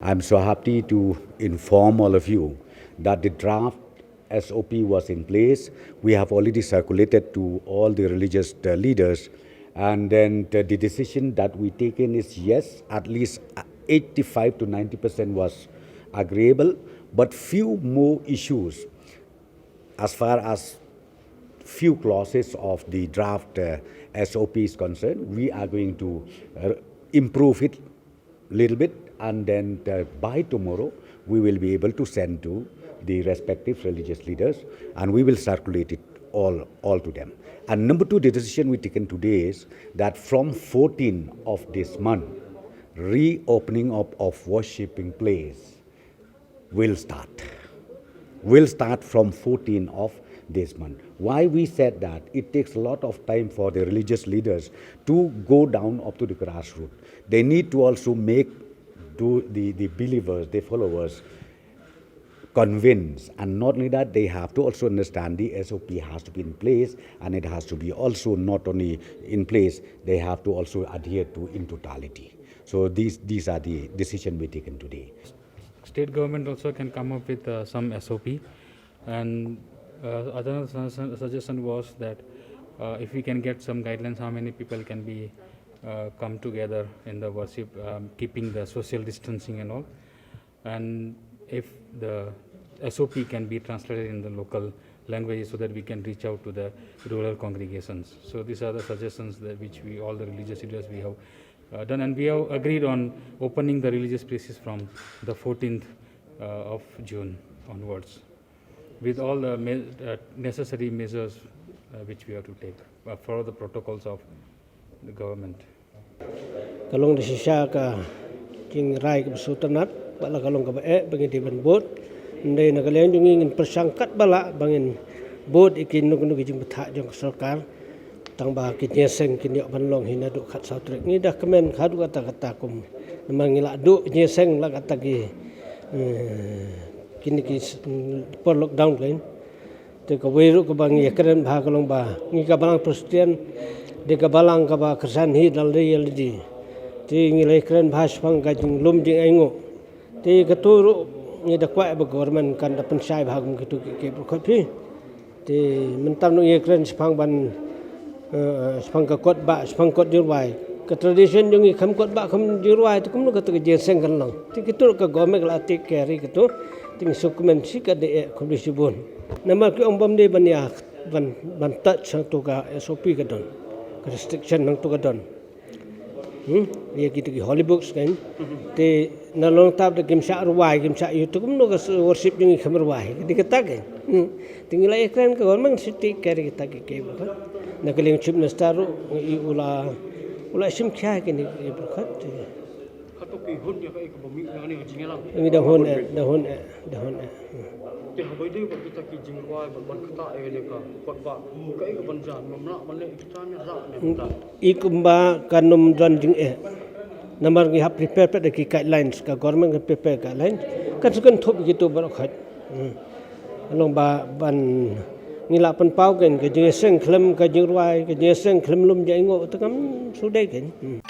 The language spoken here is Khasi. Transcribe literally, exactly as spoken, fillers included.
I'm so happy to inform all of you that the draft S O P was in place. We have already circulated to all the religious, uh, leaders, and then the, the decision that we taken is, yes, at least, uh, eighty-five to ninety percent was agreeable, but few more issues as far as few clauses of the draft, uh, S O P is concerned. We are going to, uh, improve it little bit, and then, uh, by tomorrow we will be able to send to the respective religious leaders, and we will circulate it all, all to them. And number two, the decision we taken today is that from fourteen of this month, reopening of, of worshipping place will start. Will start from fourteen of this month. Why we said that? It takes a lot of time for the religious leaders to go down up to the grassroots. They need to also make, do the, the believers, the followers convinced. And not only that, they have to also understand the S O P has to be in place, and it has to be also not only in place, they have to also adhere to in totality. So these, these are the decision we taken today. State government also can come up with uh, some S O P, and uh, other su- suggestion was that uh, if we can get some guidelines, how many people can be uh, come together in the worship, um, keeping the social distancing and all, and if the S O P can be translated in the local languages so that we can reach out to the rural congregations. So these are the suggestions that which we, all the religious leaders, we have uh, done, and we have agreed on opening the religious places from the fourteenth uh, of June onwards, with all the me- uh, necessary measures uh, which we have to take, uh, follow the protocols of the government. Ka long da shisha ka jingrai ka bsu tanat, ba la ka long ka ba eh, ba ngin dei ban bud. Ndei na ka liang jong ngi ngin pyrshang kat ba la, ba ngin bud i ki nuk nuk i jingbthah jong ka sorkar. Tang ba ki jingïaseng kin ïoh ban long hi naduh khatsaw tarik. Ngi da kmen haduh katta katta kum. Namar ngi la duh jingïaseng la katta ki, eh, kini ki s- por lockdown kan. Te kawei ruh kaba ngi ïakren bha ka long ba ngi ka balang Presbyterian, dei ka balang kaba kyrshan hi da lade ïa lade. Te ngi la ïakren bha shaphang ka jinglum jingainguh. Te katu ruh ngi da kwah ba government kan da pynshai bha kum kitu ki ki pyrkhat phi. Te mynta ngi ïakren shaphang ban, eh, shaphang ka kot ba, shaphang kot jingrwai. Ka tradition jong ngi kham kot ba kham jingrwai, te kumno katu ka jingïaseng kan long. Te kitu ruh ka government ka la take care ïa kitu. Te ngi sngewkmen shi ka dei eh kham dei shibun. Namar ki ong bym dei ban ïa ban ban touch hangtu ka S O P ka don. Ka restriction hangtu ka don. Hmm? Ïa kitu ki holy books kan. Te na long tap da kim shah rwai, kim shah ïuh, te kumno ka s- worship jong ngi kham rwai. Ka dei kata kan. Hmm. Te ngi la ïakren ka government shi take care kita ki ki ba kan. Na ka liang chief minister ruh i u la u la shim khia kini ki ba kan. Te Hato ki hun ïa kaei kaba mih na kane ka jingïalang? Ngi da hun eh, da hun eh, da hun eh. Hmm. Te haba ïadei bad kita ki jingrwai bad ban ktah ïa kane ka kot ba, kaei kaban jan, ngam lah ban leh, kita ne lah ne mynta. I kumba kan ym don jingeh. Namar ngi hap prepare pat da ki guidelines, ka government ka prepare guidelines. Kan sa kynthup kitu baroh khoit. Hmm. Long ba ban ngi lah pynpaw kan ka jingïaseng khlem ka jingrwai, ka jingïaseng khlem lum jingainguh, te kam shu dei kan. Hmm.